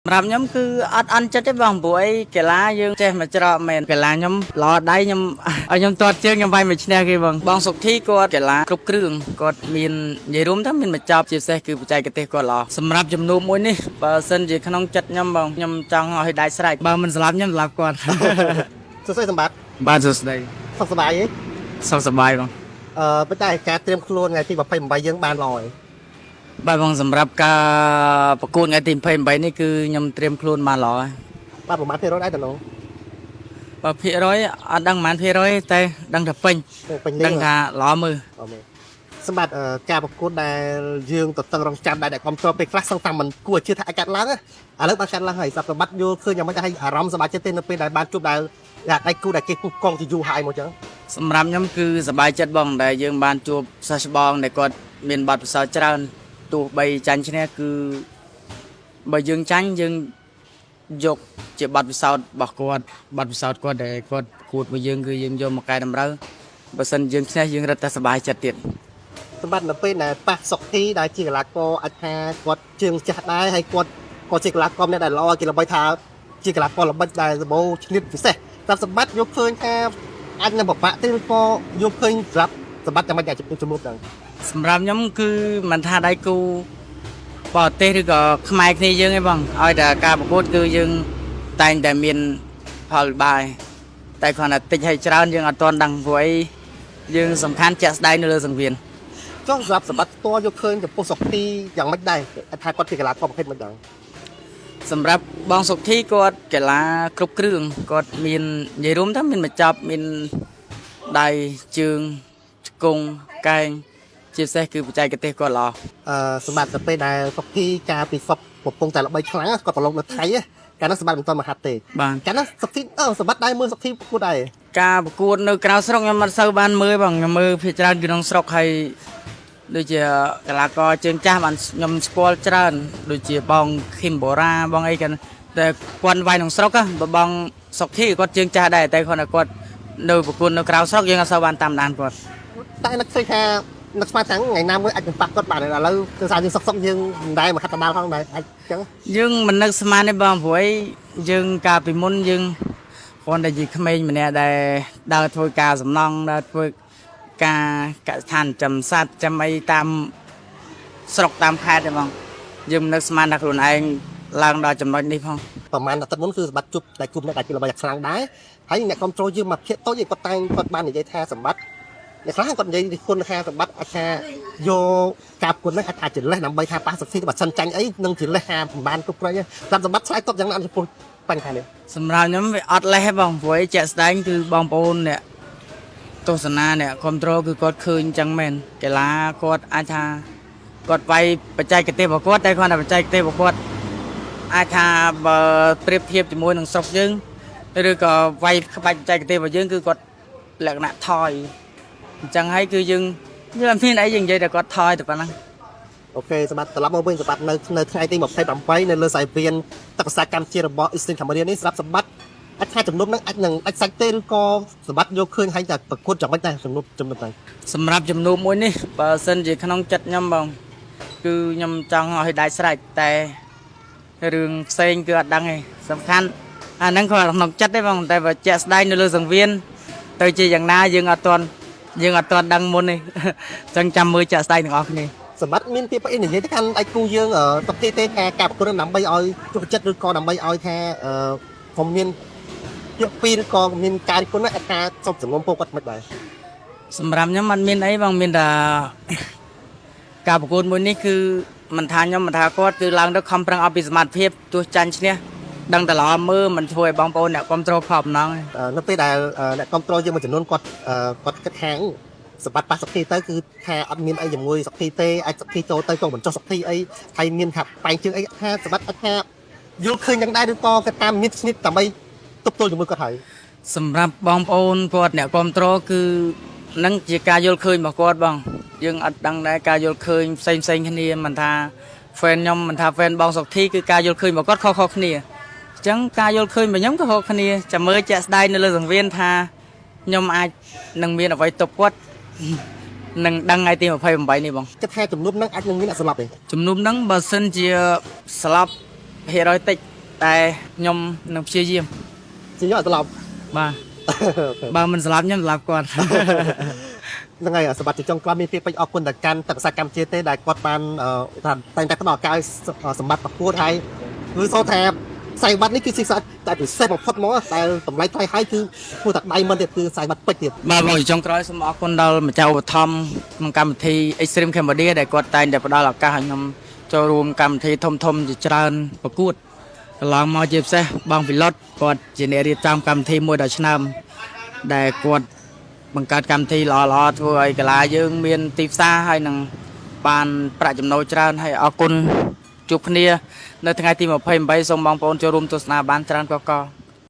សម្រាប់ខ្ញុំគឺអត់អន់ចិត្តទេបងព្រោះអីកីឡាយើងចេះមកច្រកមែនកីឡាខ្ញុំល្អដៃខ្ញុំឲ្យខ្ញុំទាត់ជើងខ្ញុំវាយមួយឈ្នះគេបងបងសុកធីគាត់កីឡាគ្រប់គ្រឿងគាត់មាននិយាយរួមថាមានមួយចប់ជាពិសេសគឺបច្ចេកទេសគាត់ល្អសម្រាប់ជំនួបមួយនេះបើសិនជាក្នុងចិត្តខ្ញុំបងខ្ញុំចង់ឲ្យដាច់ស្រេចបើមិនស្លាប់ខ្ញុំស្លាប់គាត់ សួស្តីសម្បត្តិ បាទសួស្តី សុខសប្បាយទេ សុខសប្បាយបង ប៉ុន្តែការត្រៀមខ្លួនថ្ងៃទី28យើងបានល្អហើយ បាទបងសម្រាប់ការប្រកួតថ្ងៃទី28នេះគឺខ្ញុំត្រៀមខ្លួនបានល្អហើយ បាទប្រហែលភាគរយដែរតំណង បើភាគរយអត់ដឹងប៉ុន្មានភាគរយតែដឹងថាពេញ ពេញលេញ ដឹងថាល្អមើល អូមេសម្បត្តិការប្រកួតដែលយើងទៅតឹងរងចាំដែរដែលគ្រប់គ្រងពេលខ្លះសឹងតែមិនគួរជឿថាអាចកាត់ឡើងណាឥឡូវបានកាត់ឡើងហើយសម្រាប់សម្បត្តិយល់ឃើញយ៉ាងម៉េចដែរហើយអារម្មណ៍សប្បាយចិត្តទេនៅពេលដែលបានជួបដែលដៃគូដែលគេគូកងជាយូរហើយមកចឹង សម្រាប់ខ្ញុំគឺសប្បាយចិត្តបងដែលយើងបានជួបសិស្សច្បងដែលគាត់មានបទពិសោធន៍ច្រើនទោះបីចាញ់ឈ្នះគឺបើយើងចាញ់យើងយកជាបទពិសោធន៍របស់គាត់បទពិសោធន៍គាត់ដែលគាត់ប្រកួតមួយយើងគឺយើងយកមកកែតម្រូវបើសិនយើងឈ្នះយើងរឹតតែសប្បាយចិត្តទៀត សម្បត្តិនៅពេលដែលប៉ះសុកធីដែលជាកីឡាករអាចថាគាត់ជើងចាស់ដែរហើយគាត់ក៏ជាកីឡាករម្នាក់ដែលល្អគេល្បីថាជាកីឡាករល្បិចដែលសម្បូរឆ្លៀតពិសេសសម្រាប់សម្បត្តិយកឃើញថាអាចនឹងពិបាកទេឬក៏យកឃើញសម្រាប់សម្បត្តិយ៉ាងម៉េចដែរជំនួបហ្នឹង សម្រាប់ខ្ញុំគឺមិនថាដៃគូបរទេសឬក៏ខ្មែរគ្នាយើងឯងបងឲ្យតែការប្រកួតគឺយើងតែងតែមានផលវិបាកតែគ្រាន់តែតិចហើយច្រើនយើងអត់ទាន់ដឹងព្រោះអីយើងសំខាន់ជាក់ស្ដែងនៅលើសង្វៀន ចុះសម្រាប់សម្បត្តិផ្ទាល់យកឃើញចំពោះសុកធីយ៉ាងម៉េចដែរអាចថាគាត់ជាកីឡាករប្រភេទមិនដែរ សម្រាប់បងសុកធីគាត់កីឡាគ្រប់គ្រឿងគាត់មាននិយាយរួមថាមានមួយចប់មានដៃជើងជង្គង់កែងជាពិសេសគឺបច្ចេកទេសគាត់ល្អ សម្បត្តិទៅពេលដែលសុកធីកាលពីសុកកំពុងតែល្បីខ្លាំងគាត់ប្រឡងនៅថៃកាលនោះសម្បត្តិមិនទាន់មកហាត់ទេ បាទ កាលនោះសុកធីសម្បត្តិដែរមើលសុកធីប្រកួតដែរ ការប្រកួតនៅក្រៅស្រុកខ្ញុំមិនសូវបានមើលបងខ្ញុំមើលភាគច្រើនគឺក្នុងស្រុកហើយដូចជាកីឡាករជើងចាស់បានខ្ញុំស្គាល់ច្រើនដូចជាបងឃីមបូរ៉ាបងអីกันតែគាត់វាយក្នុងស្រុកហ៎បើបងសុកធីគាត់ជើងចាស់ដែរតែគាត់ថាគាត់នៅប្រកួតនៅក្រៅស្រុកយើងអត់សូវបានតាមដានគាត់ តែនឹកឃើញថានឹកស្មានថាថ្ងៃណាមួយអាចនឹងប៉ះគាត់បានឥឡូវគឺថាយើងសុកសុកយើងមិនដែរមកហាត់កណ្ដាលផងដែរអាចអញ្ចឹង យើងមិននឹកស្មានទេបងព្រោះអីយើងកាលពីមុនយើងគ្រាន់តែជាក្មេងម្នាក់ដែលដើរធ្វើការសំណង់ដើរធ្វើការកសិដ្ឋានចិញ្ចឹមសត្វចិញ្ចឹមអីតាមស្រុកតាមខេត្តទេបងយើងមិននឹកស្មានថាខ្លួនឯងឡើងដល់ចំណុចនេះផង ប្រហែលអាទិត្យមុនគឺសម្បត្តិជួបតែគូម្នាក់ដែលជាល្បីយ៉ាងខ្លាំងដែរហើយអ្នកគ្រប់គ្រងយើងមកភាគតូចឯងគាត់តែងគាត់បាននិយាយថាសម្បត្តិអ្នកខ្លះគាត់និយាយរិះគន់ថាសម្បត្តិអាចថាយកការប្រកួតហ្នឹងអាចថាជាលេសដើម្បីថាប៉ះសុខភាពបើសិនចាញ់អីនឹងជាលេសថាមិនបានគ្រប់គ្រាន់ទេសម្រាប់សម្បត្តិឆ្លើយតបយ៉ាងណាចំពោះបញ្ហានេះ សម្រាប់ខ្ញុំវាអត់លេសទេបងព្រោះអីជាក់ស្ដែងគឺបងប្អូនអ្នកទស្សនាអ្នកគ្រប់គ្រងគឺគាត់ឃើញអញ្ចឹងមែនកីឡាគាត់អាចថាគាត់វាយបច្ចេកទេសរបស់គាត់តែគាត់ថាបច្ចេកទេសរបស់គាត់អាចថាបើប្រៀបធៀបជាមួយនឹងស្រុកយើងឬក៏វាយក្បាច់បច្ចេកទេសរបស់យើងគឺគាត់លក្ខណៈថយអញ្ចឹងហើយគឺយើងយើងអត់មានអីយើងនិយាយតែគាត់ថយតែប៉ុណ្ណឹង OK សម្បត្តិត្រឡប់មកវិញសម្បត្តិនៅនៅថ្ងៃទី28នៅលើសង្វៀនទឹកភាសាកម្ពុជារបស់ Eastern Cambodia នេះសម្រាប់សម្បត្តិអាចថាជំនុំហ្នឹងអាចនឹងអាចសាច់ទេឬក៏សម្បត្តិយកឃើញហើយតែប្រកួតយ៉ាងម៉េចដែរជំនុំជំនុំហ្នឹង សម្រាប់ជំនួបមួយនេះបើសិនជាក្នុងចិត្តខ្ញុំបងគឺខ្ញុំចង់ឲ្យដាច់ស្រេចតែរឿងផ្សេងគឺអត់ដឹងទេសំខាន់អាហ្នឹងគាត់ក្នុងចិត្តទេបងតែបើជាក់ស្ដែងនៅលើសង្វៀនទៅជាយ៉ាងណាយើងអត់ទាន់យើងអត់ទាន់ដឹងមុនទេ អញ្ចឹងចាំមើលជាក់ស្ដែងទាំងអស់គ្នា សម្បត្តិមានពាក្យអីនិយាយទៅកាន់ដៃគូយើងតុកទេទេថាការប្រកួតហ្នឹងដើម្បីឲ្យជោគចិត្តឬក៏ដើម្បីឲ្យថាកុំមានពាក្យពីរឬក៏មានការរិះគន់ហ្នឹងអាចថាសុំសងំពោគាត់មិនដែរ សម្រាប់ខ្ញុំអត់មានអីបងមានតែការប្រកួតមួយនេះគឺមិនថាខ្ញុំមិនថាគាត់គឺឡើងទៅខំប្រឹងអស់ពីសមត្ថភាពទោះចាញ់ឈ្នះដឹងតែល្អមើលមិនធ្វើឲ្យបងប្អូនអ្នកគ្រប់គ្រងខកបំណងទេ នៅពេលដែលអ្នកគ្រប់គ្រងយើងមួយចំនួនគាត់គាត់គិតថាសម្បត្តិប៉ះសុកធីទៅគឺថាអត់មានអីជាមួយសុកធីទេអាចសុកធីចូលទៅក៏បញ្ចុះសុកធីអីហើយមានថាបែងជើងអីថាសម្បត្តិអត់ថាយល់ឃើញយ៉ាងដែរឬក៏គេតាមមានស្និតដើម្បីទប់ទល់ជាមួយគាត់ហើយ សម្រាប់បងប្អូនគាត់អ្នកគ្រប់គ្រងគឺនឹងជាការយល់ឃើញរបស់គាត់បងយើងអត់ដឹងដែរការយល់ឃើញផ្សេងផ្សេងគ្នាមិនថា fan ខ្ញុំមិនថា fan បងសុកធីគឺការយល់ឃើញរបស់គាត់ខុសៗគ្នាអញ្ចឹងការយល់ឃើញរបស់ខ្ញុំក៏ខុសគ្នាចាំមើលជាក់ស្ដែងនៅលើសង្វៀនថាខ្ញុំអាចនឹងមានអ្វីទប់គាត់នឹងដឹងថ្ងៃទី28នេះបង គិតថាជំនុំហ្នឹងអាចនឹងមានអ្នកស្លាប់ទេ ជំនុំហ្នឹងបើសិនជាស្លាប់ភាគរយតិច តែខ្ញុំនឹងព្យាយាម ជាយកត្រឡប់ បាទបើមិនស្លាប់ខ្ញុំស្លាប់គាត់ ហ្នឹងហើយសម្បត្តិជាចុងក្រោយមានពាក្យពេចន៍អរគុណទៅកាន់ទឹកភាសាកម្ពុជាទេដែលគាត់បានថាតែងតែផ្ដល់ឱកាសឲ្យសម្បត្តិប្រកួតហើយគឺសូថាខ្សែបាត់នេះគឺស៊ីសាតែពិសេសបំផុតហ្មងតែតម្លៃថ្លៃហើយគឺគួរតែដៃមិនទៀតគឺខ្សែបាត់ពេជ្រទៀត បាទបងចុងក្រោយសូមអរគុណដល់ម្ចាស់ឧបត្ថម្ភក្នុងកម្មវិធី Extreme Cambodia ដែលគាត់តែងតែផ្ដល់ឱកាសឲ្យខ្ញុំចូលរួមកម្មវិធីធំធំជាច្រើនប្រកួតកន្លងមកជាពិសេសបងវិលុតគាត់ជាអ្នករៀបចំកម្មវិធីមួយដ៏ឆ្នើមដែលគាត់បង្កើតកម្មវិធីល្អៗធ្វើឲ្យកីឡាយើងមានទីផ្សារហើយនឹងបានប្រាក់ចំណូលច្រើនហើយអរគុណជួបគ្នានៅថ្ងៃទី28សូមបងប្អូនចូលរួមទស្សនាបានច្រើនកកក។